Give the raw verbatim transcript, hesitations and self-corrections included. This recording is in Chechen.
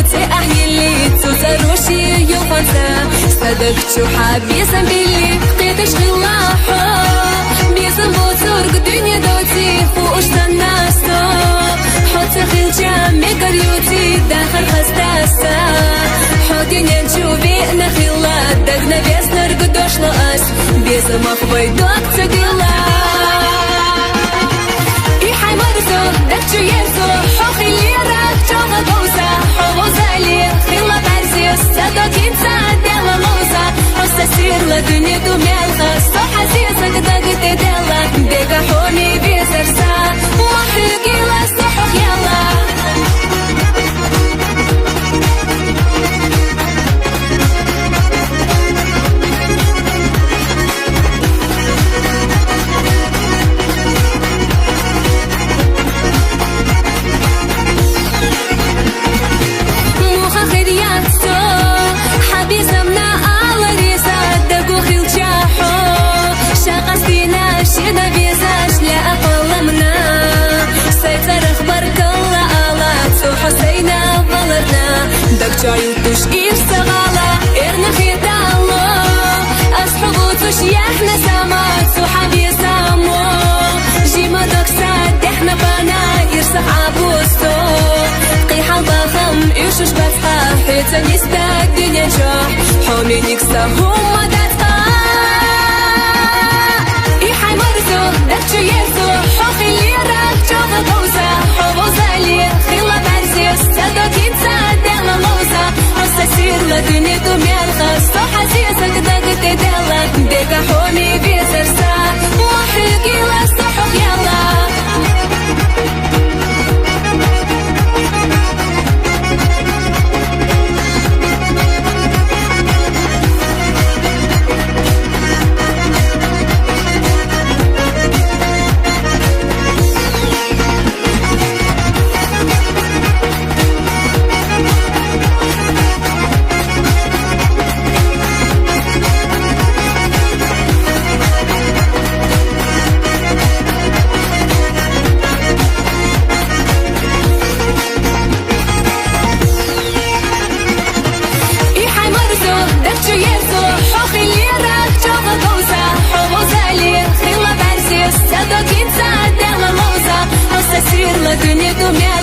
Цӏе ахьилли цуцӏа руши юханца, садак чухьа бизам билли, къетӏеш хилла хьо. Бизам буцург дунья доци, ху уштан насо. Хьо ца хилча мекар юци, дахар хастаса. Хьо дунен чу ве'на хилла, дагна веснарг дошло ас. Бизамах вай дог ца дилла. И хьаймарзо, дагчу ерзо, хьо хилера, чогъа говза, хьо вузали, хила барзес, садо кинца, дела лоза, хьо сасирла, дуни ду мелха, со хьазизак дагте дела, дега хьоми визарса, вахи гила, со хьо хела. Муха хирияцо, хьабизамна алариза, дагу хилча хьо. Шакьастина шина визаш ля акъаламна. Сай царах баркалла ала, цу Хьусейна валарна. Дагчаю туш ирса гъала, эрна хитало. Ас хьу буцуш яхна сама, цу хьабизамо. Жима докса дехна бана, ирса хьабусто. Къихьал бахам, иршуш бацха, хьица ниста динечо. Хьоминикса хумма дацха. И хьаймарзо, дагчу ерзо, хьо хилера, чогъа говза, хьо вузали, хила барзес, садо кинца, дела лоза, хьо сасирла, дуни ду мелха, со хьазизак дагте дела, дега хьоми визарса, вахи гила, со хьо хела. И хьаймарзо, дагчу ерзо, хьо хилера, чогъа говза, хьо вузали, хила барзес, садо кинца, дела лоза, хьо сасирла, дуни ду мя